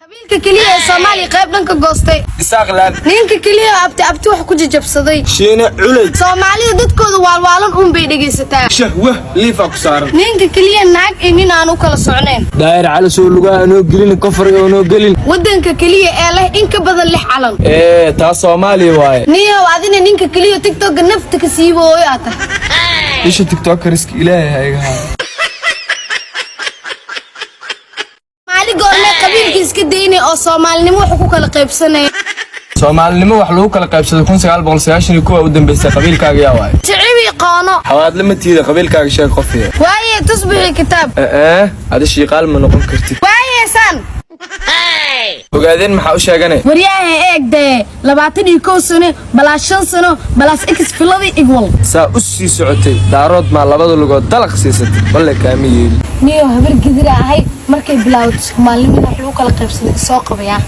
Qabiilka keliya ee Soomaaliya qayb dhanka goostay. Isaaqlaan. Ninka keliya oo abti abti wax ku jajabsaday. Shiine Culey. Soomaalida dadkooda waalwaalan uun bay dhegaysataa. Shahwah liifaa ku saaran. Ninka keliya naag iyo nin aan u kala socnayn. Daayir Cali soo lugaha noo gelin, kofriga oo noo gelin. Waddanka keliya ee leh in ka badan lix calan. Ee taa Soomaaliya waaye. Niyow, adina ninka keliya TikTokga nafta ka siibooyo aa tahay. Isha TikTokeriska Ilaahay ha iga haayo. Maali goormee qabiilka iska daynay oo Soomaalinimo wax ku kala qaybsanaya? Soomaalinimo wax lagu kala qaybsaday 1991 u dambeysay. Qabiilkaaga yaa waaye? Jicibi qoono. Xawaadle ma tiida, qabiilkaaga sheeg qofiya. Waaye, tusbixi kitaab. Ee adi shiiqaal ma noqon kartid. Waaye, san. Ogaadeen maxaa u sheegane? Waryaha, eeg dee, 21 sano plus 5 sano plus x filadii equal. Saa u sii socotay, Daarood maa labada lugood dalaq siisatay, balle kaama yeeli. Niyo, habar Gidira ahay. Markay bilaawdo Soomaalinimada wax lagu kala qaybsaday, soo qabayaa.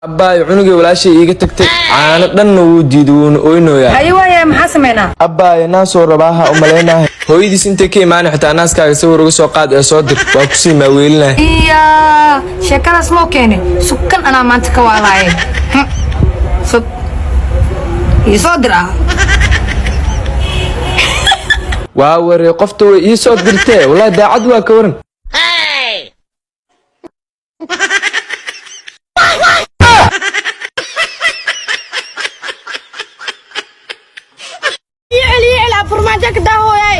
Abbaayo, cunugay walaashay iiga tagtay, caano dhanna wuu diiday, wuuna ooynooyaa. Haye, waaye, maxaa sameynaa? Abbaayo, naasoo rabaaha u malaynahay. Hooyadiis intay ka imaanay, xitaa naaskaaga sawir uga soo qaad ee soo dir, waa kusii maaweelinahay. Iya, sheekadaas moo keene sukan anaa maanta ka waalaaye. Sug, ii soo dir ah. Waa waree, qofta way ii soo dirtee, wallahi daacad waa, ka waran? Farmaajo ka daahooyay.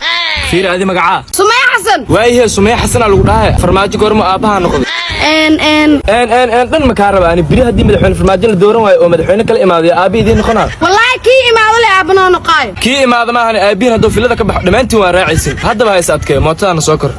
Fiir, adi magacaa? Sumaya Xasan. Waayahe, Sumaya Xasanaa lagu dhahay, Farmaajo goormo aabbahaa noqday? En en. En en en dhan ma kaa raba ani. Beri haddii madaxweyne Farmaajo la dooran waayo oo madaxweyne kala imaadayo, aabbi idiin noqonaa? Wallaahi kii imaado le aabanoo noqaayo. Kii imaada maahane, aabbihin hadduu filada ka baxo, dhammaantiin waa raacaysin. Haddaba hayse adkeeyo, mootadaana soo kor.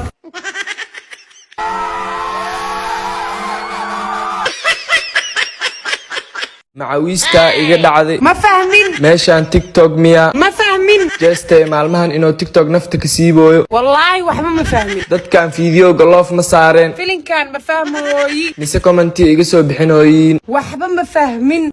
Macawiistaa iga dhacday. Ma fahmin. Meeshaan TikTok miyaa? Ma fahmin. Jeestay maalmahan inuu TikTok nafta ka siibooyo. Wallaahi waxba ma fahmin. Dadkan fiidiyowga love ma saareen? Filinkan ma fahmooyi. Mise commenti iga soo bixinooyiin? Waxba ma fahmin.